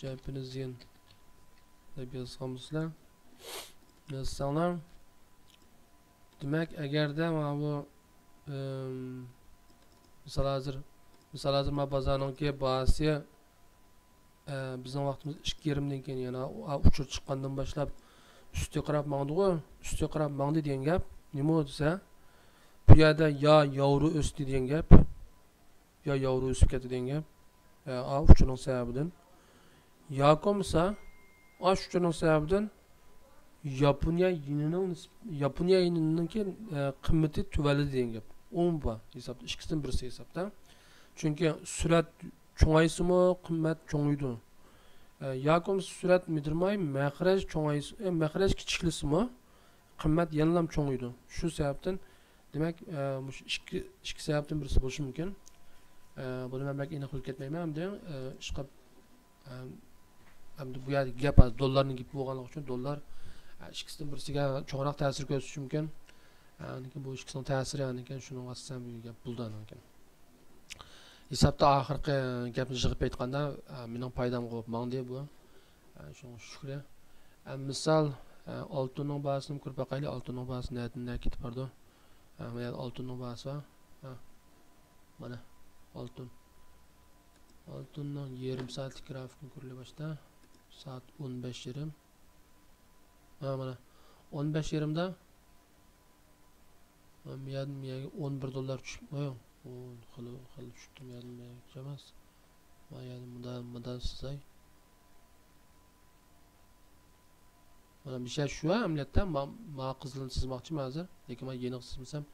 جاپانىز يېن دەپ يازغان بولسىلەر، يازساڭلار. دېمەك، ئەگەردە ماۋۇ، ئىم، مىسال ھازىر، مىسال ھازىر ما بازارنىڭكى باھاسى، ئە، بىزنىڭ ۋاقتىمىز ئىككى يېرىمدىن كېيىن، يەنى ئۇ، ئۇ ئۇچۇر چىققاندىن باشلاپ ئۈستىگە قاراپ ماڭدىغۇ، ئۈستىگە قاراپ ماڭدى دېگەن گەپ نېمە دېسە، بۇ يەردە يا ياۋرو ئۆستى دېگەن گەپ، يا ياۋرو ئۆسۈپ كەتتى دېگەن گەپ. ئە، ئا ئۇچۇرنىڭ سەۋەبىدىن. ياكى بولمىسا، ئا ئۇچۇرنىڭ سەۋەبىدىن ياپونىيە يېنىنىڭ نىسب-، ياپونىيە يېنىنىڭكى، ئە، قىممىتى تۆۋەنلىدى دېگەن گەپ. ئۇمۇ بار ھېسابتا، ئىككىسىدىن بىرسى ھېسابتا. چۈنكى سۈرەت چوڭايسىمۇ قىممەت چوڭىيىدۇ. ئە، ياكى بولمىسا سۈرەت مىدىرماي مەخرەج چوڭايسا، ئە، مەخرەج كىچىكلىسىمۇ قىممەت يەنىلا چوڭىيىدۇ. شۇ سەۋەبتىن، دېمەك، ئە، مۇشۇ ئىككى، ئىككى سەۋەبتىن بىرسى بولۇشى مۇمكىن. ئە، بۇنى مەن بەك ئېنىق بىلىپ كەتمەيمەن ئەمدى. ئە، ئىشقىلىپ، ئە، ئەمدى بۇ يەردە گەپ ھازىر دوللارنىڭ گېپى بولغانلىقى ئۈچۈن دوللار، ئە، ئىككىسىدىن بىرسىگە چوڭراق تەسىر كۆرسىتىشى مۇمكىن. ئە، ئاندىن كېيىن بۇ ئىككىسىنىڭ تەسىرى ئاندىن كېيىن شۇنىڭغا ئاساسەن بۇ گەپ بولىدۇ ئاندىن كېيىن. ھېسابتا ئاخىرقى گەپنى يىغىپ ئېيتقاندا، ئە، مېنىڭ پايدامغا بولۇپ ماڭدى بۇ. ئە، شۇڭا شۈكرى. ئە، مىسال، ئە، ئالتۇننىڭ باھاسىنى كۆرۈپ باقايلى. ئالتۇننىڭ باھاسى نەدىن نەگە كېتىپ بارىدۇ؟ ئە، مانا يەردە ئالتۇننىڭ باھاسى بار. ھە، مانا، ئالتۇن. ئالتۇننىڭ يېرىم سائەتلىك گرافىكىنى كۆرەيلى باشتا. سائەت ئون بەش يېرىم. ھە، مانا، ئون بەش يېرىمدا. مانا بۇ يەردىن بۇ يەرگە ئون بىر دوللار چۈشۈپ، ھە، ئۇ خېلى، خېلى چۈشۈپتۇ، بۇ يەردىن بۇ يەرگىچە ئەمەس. مانا يەردىن مۇدا-، مۇدام سىزاي. مانا بىر شەي شۇ ئەمەلىيەتتە، ما-، ما قىزىلنى سىزماقچىمەن ھازىر. لېكىن مانا يېنىق سىزمىسام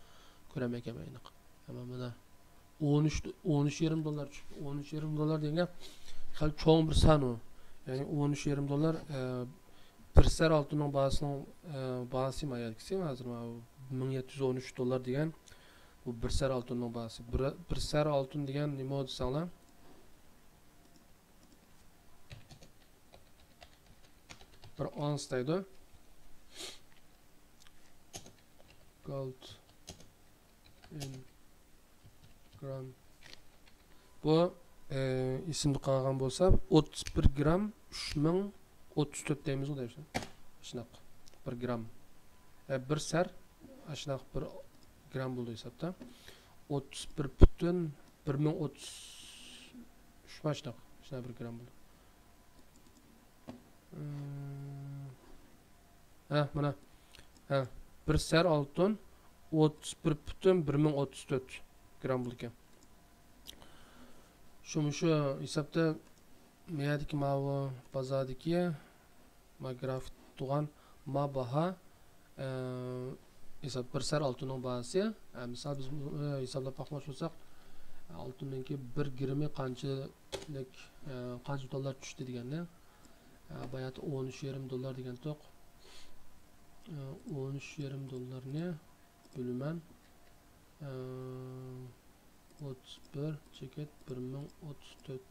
كۆرەلمەيكەنمەن ئېنىق. ئەمما مانا ئون ئۈچ، ئون ئۈچ يېرىم دوللار چۈشۈپتۇ. ئون ئۈچ يېرىم دوللار دېگەن خېلى چوڭ بىر سان ئۇ. يەنى ئون ئۈچ يېرىم دوللار، ئە، بىر سەر ئالتۇننىڭ باھاسىنىڭ، ئە، باھاسى ما يەردىكىسى ھازىر ما مىڭ يەتتە يۈز ئون ئۈچ دوللار دېگەن بۇ بىر سەر ئالتۇننىڭ باھاسى. بىر، بىر سەر ئالتۇن دېگەن نېمە دېسەڭلار؟ بىر ئونس دەيدۇ. Gold in gram. بۇ، ئە، ئېسىمدە قالغان بولسا، ئوتتۇز بىر گرام ئۈچ مىڭ ئوتتۇز تۆت دەيمىزغۇ دەيسەن. شۇنداق. بىر گرام. ئە، بىر سەر، ئاشۇنداق بىر گرام بولدى ھېسابتا. ئوتتۇز بىر پۈتۈن بىر مىڭ ئوتتۇز ئۈچ ما شۇنداق. شۇنداق بىر گرام بولدى. ھە، مانا. ھە، بىر سەر ئالتۇن ئوتتۇز بىر پۈتۈن بىر مىڭ ئوتتۇز تۆت گرام بولىدىكەن. شۇ، مۇشۇ ھېسابتا مەيەردىكى ماۋۇ بازاردىكى ما گرافىك تۇغان ما باھا، ئە، ھېساب بىر سەر ئالتۇننىڭ باھاسى. ئە، مىسال، بىز، ئە، ھېسابلاپ باقماقچى بولساق، ئالتۇننىڭكى بىر گرامى قانچىلىك، ئە، قانچە دوللار چۈشتى دېگەننى. ئە، باياتى ئون ئۈچ يېرىم دوللار دېگەنتۇق. ئە، ئون ئۈچ يېرىم دوللارنى بۆلىمەن، ئە، ئوتتۇز بىر چېكىت بىر مىڭ ئوتتۇز تۆت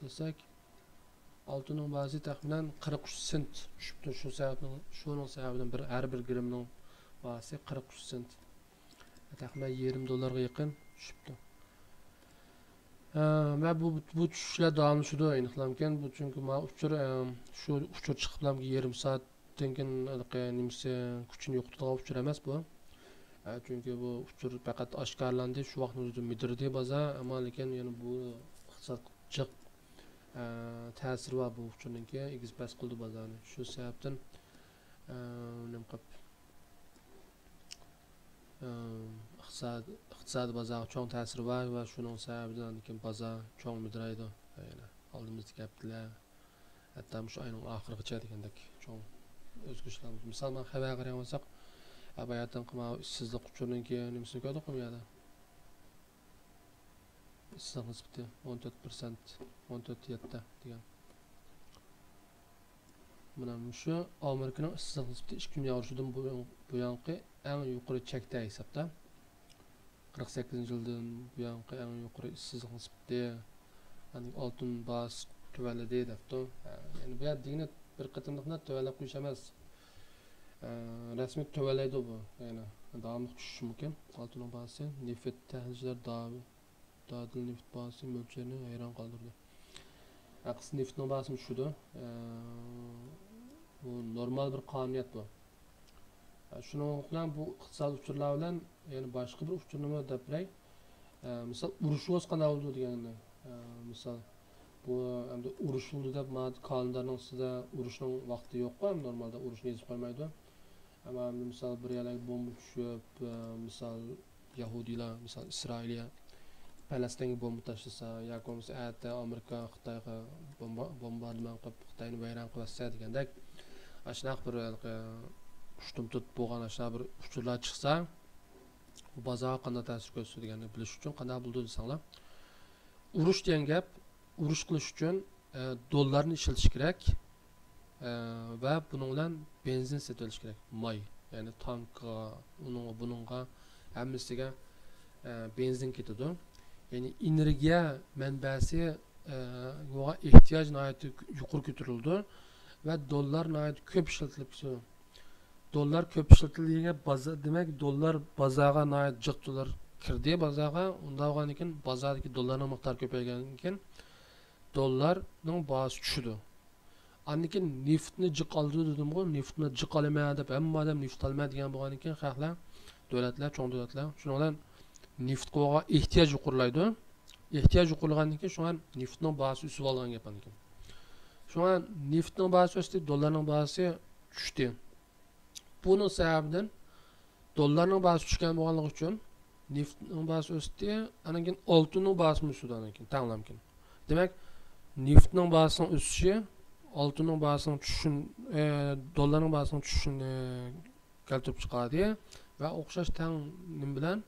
دېسەك، ئالتۇننىڭ باھاسى تەخمىنەن قىرىق ئۈچ سېنت چۈشۈپتۇ. شۇ سەۋەبنىڭ، شۇنىڭ سەۋەبىدىن بىر، ھەر بىر گرامنىڭ باھاسى قىرىق ئۈچ سېنت. تەخمىنەن يېرىم دوللارغا يېقىن چۈشۈپتۇ. ھە، ۋە بۇ، بۇ چۈشۈشلەر داۋاملىشىدۇ، ئېنىقلامكەن. بۇ چۈنكى ما ئۇچۇر، ئە، شۇ ئۇچۇر چىقىپلامكى يېرىم سائەتتىن كېيىن ھېلىقى نېمىسى كۈچىنى يوقىتىدىغان ئۇچۇر ئەمەس بۇ. ئە، چۈنكى بۇ ئۇچۇر پەقەت ئاشكارىلاندى، شۇ ۋاقىتنىڭ ئۆزىدە مىدىردى بازار، ئەمما لېكىن يەنە بۇ ئىقتىسادقا جىق، ئە، تەسىرى بار بۇ ئۇچۇرنىڭكى، ئېگىز پەس قىلدى بازارنى. شۇ سەۋەبتىن، ئە، نېمە قىلىپ، ئىقتىساد، ئىقتىسادىي بازارغا چوڭ تەسىرى بار ۋە شۇنىڭ سەۋەبىدىن ئاندىن كېيىن بازار چوڭ مىدىرايدۇ. يەنە ئالدىمىزدىكى ھەپتىلەر، ھەتتا مۇشۇ ئاينىڭ ئاخىرىغىچە دېگەندەك چوڭ ئۆزگىرىشلەر بولىدۇ. مىسال، مانا خەۋەرگە قارىغان بولساق، باياتىنقى ماۋۇ ئىشسىزلىق ئۇچۇرىنىڭكى نېمىسىنى كۆردۇققۇ بۇ يەردە؟ ئىشسىزلىق نىسبىتى ئون تۆت پىرسەنت، ئون تۆت يەتتە دېگەن. مانا مۇشۇ ئامېرىكىنىڭ ئىشسىزلىق نىسبىتى ئىككى كۈن ياغۇرۇشىدىن بۇيان-، بۇيانقى ئەڭ يۇقىرى چەكتە ھېسابتا. قىرىق سەككىزىنچى يىلدىن بۇيانقى ئەڭ يۇقىرى ئىشسىزلىق نىسبىتى. ئاندىن ئالتۇن باھاسى تۆۋەنلىدى دەپتۇ. يەنى بۇ يەردە دېگىنى بىر قېتىملىقلا تۆۋەنلەپ قويۇش ئەمەس. ئە، رەسمىي تۆۋەنلەيدۇ بۇ. يەنى داۋاملىق چۈشۈشى مۇمكىن. ئالتۇننىڭ باھاسى، نېفىت تەھلىلچىلەر دادىل نېفىت باھاسى مۆلچەرنى ھەيران قالدۇردى. ھە، قىسقىسى نېفىتنىڭ باھاسىمۇ چۈشىدۇ. ئە، بۇ نورمال بىر قانۇنىيەت بۇ. ئە، شۇنىڭ بىلەن بۇ ئىقتىسادىي ئۇچۇرلار بىلەن يەنە باشقا بىر ئۇچۇرنىمۇ دەپ بېرەي. ئە، مىسال، ئۇرۇش بولسا قانداق بولىدۇ دېگەننى. ئە، مىسال، بۇ ئەمدى ئۇرۇش بولدى دەپ مانا كالېندارنىڭ ئۈستىدە ئۇرۇشنىڭ ۋاقتى يوققۇ، ئەمدى نورمالدا ئۇرۇشنى يېزىپ قويمايدۇ. ئەمما ئەمدى مىسال بىر يەرلەرگە بومبا چۈشۈپ، ئە، مىسال يەھۇدىيلار، مىسال ئىسرائىلىيە پەلەستىنگە بومبا تاشلىسا ياكى بولمىسا ئەتە ئامېرىكا خىتايغا بومبا-، بومباردىمان قىلىپ خىتاينى ۋەيران قىلىۋەتسە دېگەندەك، ئاشۇنداق بىر ھېلىقى ئۇشتۇمتۇت بولغان ئاشۇنداق بىر ئۇچۇرلار چىقسا، بۇ بازارغا قانداق تەسىر كۆرسىتىدۇ دېگەننى بىلىش ئۈچۈن قانداق بولىدۇ دېسەڭلار، ئۇرۇش دېگەن گەپ، ئۇرۇش قىلىش ئۈچۈن، ئە، دوللارنى ئىشلىتىش كېرەك، ئە، ۋە بۇنىڭ بىلەن بېنزىن سېتىۋېلىش كېرەك. ماي، يەنى تانكىغا، ئۇنىڭغا، بۇنىڭغا، ھەممىسىگە، ئە، بېنزىن كېتىدۇ. يەنى ئېنېرگىيە مەنبەسى، ئە، بولغان ئېھتىياج ناھايىتى يۇقىرى كۆتۈرۈلىدۇ ۋە دوللار ناھايىتى كۆپ ئىشلىتىلىپ كېتىدۇ. دوللار كۆپ ئىشلىتىلگەن بازا-، دېمەك، دوللار بازارغا ناھايىتى جىق دوللار كىردى بازارغا. ئۇنداق بولغاندىكىن بازاردىكى دوللارنىڭ مىقدارى كۆپەيگەندىن كېيىن دوللارنىڭ باھاسى چۈشىدۇ. ئاندىن كېيىن نېفىتنى جىق ئالىدۇ دېدىمغۇ، نېفىتنى جىق ئالىمەن دەپ ھەممە ئادەم نېفىت ئالىمەن دېگەن بولغاندىن كېيىن خەقلەر، دۆلەتلەر، چوڭ دۆلەتلەر شۇنىڭ بىلەن نېفىتقا بولغان ئېھتىياج يۇقىرىلايدۇ. ئېھتىياج يۇقىرىلىغاندىن كېيىن شۇڭا نېفىتنىڭ باھاسى ئۆسۈۋالغان گەپ ئاندىن كېيىن. شۇڭا نېفىتنىڭ باھاسى ئۆستى، دوللارنىڭ باھاسى چۈشتى. بۇنىڭ سەۋەبىدىن دوللارنىڭ باھاسى چۈشكەن بولغانلىقى ئۈچۈن نېفىتنىڭ باھاسى ئۆستى، ئاندىن كېيىن ئالتۇننىڭ باھاسىمۇ ئۆسىدۇ، ئاندىن كېيىن تەڭلەمكىن. دېمەك، نېفىتنىڭ باھاسىنىڭ ئۆسۈشى ئالتۇننىڭ باھاسىنىڭ چۈشۈشىنى، ئە، دوللارنىڭ باھاسىنىڭ چۈشۈشىنى كەلتۈرۈپ چىقاردى ۋە ئوخشاش تەڭ نېمە بىلەن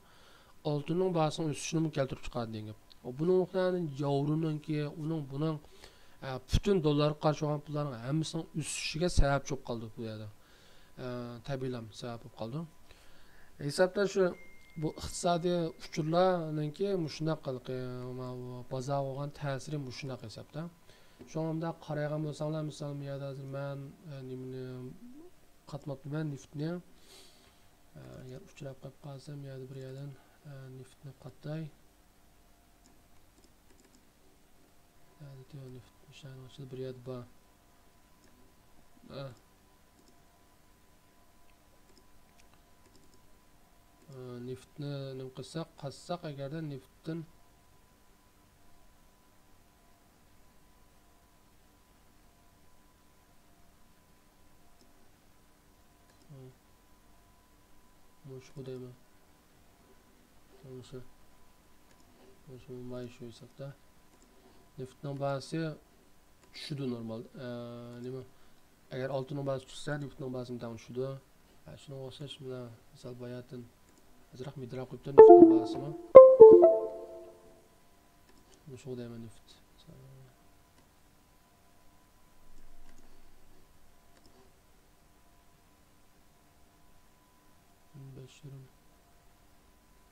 ئالتۇننىڭ باھاسىنىڭ ئۆسۈشىنىمۇ كەلتۈرۈپ چىقاردى دېگەن گەپ. بۇنىڭ بىلەن ياۋرونىڭكى، ئۇنىڭ، بۇنىڭ، ئە، پۈتۈن دوللارغا قارشى بولغان پۇللارنىڭ ھەممىسىنىڭ ئۆسۈشىگە سەۋەبچى بولۇپ قالدى بۇ يەردە. ئە، تەبىئىيلا سەۋەب بولۇپ قالىدۇ. ھېسابتا شۇ بۇ ئىقتىسادىي ئۇچۇرلارنىڭكى مۇشۇنداق ھېلىقى، ماۋۇ بازارغا بولغان تەسىرى مۇشۇنداق ھېسابتا. شۇڭا مۇنداق قارايدىغان بولساڭلار، مىسال، بۇ يەردە ھازىر مەن، ئە، نېمىنى قاتماپتىمەن، نېفىتنى. ئە، ئەگەر ئۇچراپ قېلىپ قالسام، يەردە بىر يەردىن، ئە، نېفىتنى قاتاي. يەردە تۆۋەن نېفىت نىشانىنىڭ ئىچىدە بىر يەردە بار. ئە. ئە، نېفىتنى نېمە قىلساق، قاتساق، ئەگەردە نېفىتتىن مۇشۇ دەيمەن. مۇشۇ. مۇشۇ ماي شۇ ھېسابتا. نېفىتنىڭ باھاسى چۈشىدۇ نورمال. ئە، نېمە؟ ئەگەر ئالتۇننىڭ باھاسى چۈشسە، نېفىتنىڭ باھاسىمۇ تەڭ چۈشىدۇ. ھە، شۇنىڭغا ئوخشاش مانا مىسال باياتىن ئازراق مىدىراق قويۇپتۇ نېفىتنىڭ باھاسىمۇ. مۇشۇ دەيمەن نېفىت. ئون بەش يېرىم.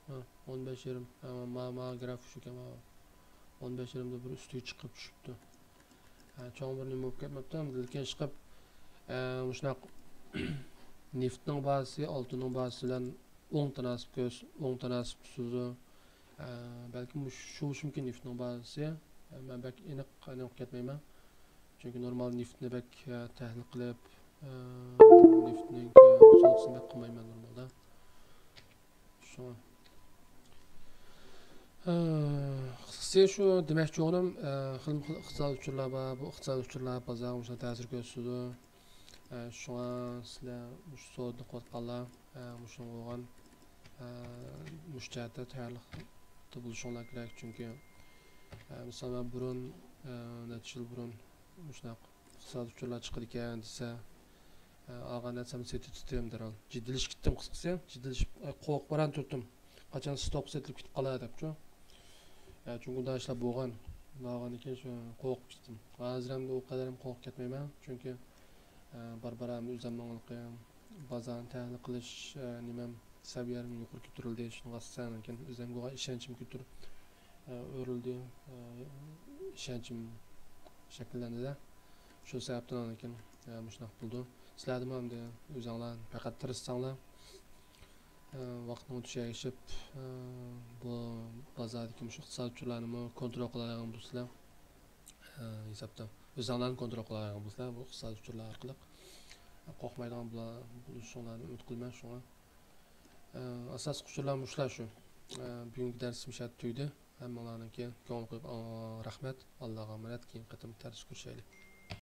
ھە، ئون بەش يېرىم. ھە، ما، ما گراف شۇكەن، ما. ئون بەش يېرىمدا بىر ئۈستىگە چىقىپ چۈشۈپتۇ. ھە، چوڭ بىر نېمە بولۇپ كەتمەپتۇ، لېكىن ئىشقىلىپ، ئە، مۇشۇنداق نېفىتنىڭ باھاسى ئالتۇننىڭ باھاسى بىلەن ئوڭ تاناسىپ كۆرس-، ئوڭ تاناسىپ تۇتىدۇ. ئە، بەلكىم مۇش-، شۇ بولۇشى مۇمكىن نېفىتنىڭ باھاسى. ئە، مەن بەك ئېنىق، ئېنىق ئۇقۇپ كەتمەيمەن. چۈنكى نورمال نېفىتنى بەك، ئە، تەھلىل قىلىپ، ئە، نېفىتنىڭ سودىسىنى بەك قىلمايمەن نورمالدا. شۇڭا. ئە، قىسقىسى شۇ دېمەكچى بولغىنىم، ئە، خىلمۇ خىل ئىقتىسادىي ئۇچۇرلار بار. بۇ ئىقتىسادىي ئۇچۇرلار بازارغا مۇشۇنداق تەسىر كۆرسىتىدۇ. ئە، شۇڭا سىلەر مۇشۇ سودىنى قىلىۋاتقانلار، ئە، مۇشۇنىڭغا بولغان، ئە، مۇشۇ جەھەتتە تەييارلىقتا بولۇشۇڭلار كېرەك. چۈنكى، ئە، مىسال، مەن بۇرۇن، ئە، نەچچە يىل بۇرۇن مۇشۇنداق ئىقتىسادىي ئۇچۇرلار چىقىدىكەن دېسە، ئە، ئالغان نەرسەمنى سېتىۋېتىپتىم دەرھال. جىددىيلىشىپ كەتتىم قىسقىسى. جىددىيلىشىپ، ئە، قورقۇپ ئاران تۇردۇم. قاچان ستوك سېتىلىپ كېتىپ قالار دەپچۇ. ئە، چۈنكى ئۇنداق ئىشلار بولغان. بولغاندىن كېيىن شۇ قورقۇپ كەتتىم. ھازىر ئەمدى ئۇ قەدەر ھەم قورقۇپ كەتمەيمەن. چۈنكى بارا بارا ئەمدى ئۆزۈمنىڭ بازارنى تەھلىل قىلىش نېمەم سەۋىيەم يۇقىرى كۆتۈرۈلدى. شۇنىڭغا ئاساسەن كېيىن ئۆزۈمگە بولغان ئىشەنچىم كۆتۈر ئۆرۈلدى، ئىشەنچىم شەكىللەندى. شۇ سەۋەبتىن ئاندىن كېيىن مۇشۇنداق بولدى. سىلەردىمۇ ئەمدى ئۆزۈڭلار پەقەت تىرىشساڭلار، ۋاقىتنىڭ ئۆتۈشىگە ئەگىشىپ، بۇ بازاردىكى مۇشۇ ئىقتىسادىي ئۇچۇرلارنىمۇ كونترول قىلالايدىغان بولسىلەر، ھېسابتا ئۆزۈڭلارنى كونترول قىلالايدىغان بولسىلەر، بۇ ئىقتىسادىي ئۇچۇرلار ئارقىلىق قورقمايدىغان بولا-، بولۇشۇڭلارنى ئۈمىد قىلىمەن. شۇڭا ئاساسلىق ئۇچۇرلار مۇشۇلار شۇ. بۈگۈنكى دەرسىم شۇ يەردە تۈگىدى. ھەممىڭلارنىڭكى كۆڭۈل قويۇپ ئاڭلىغىنىڭلارغا رەھمەت. ئاللاغا ئامانەت. كېيىنكى قېتىم دەرستە كۆرۈشەيلى.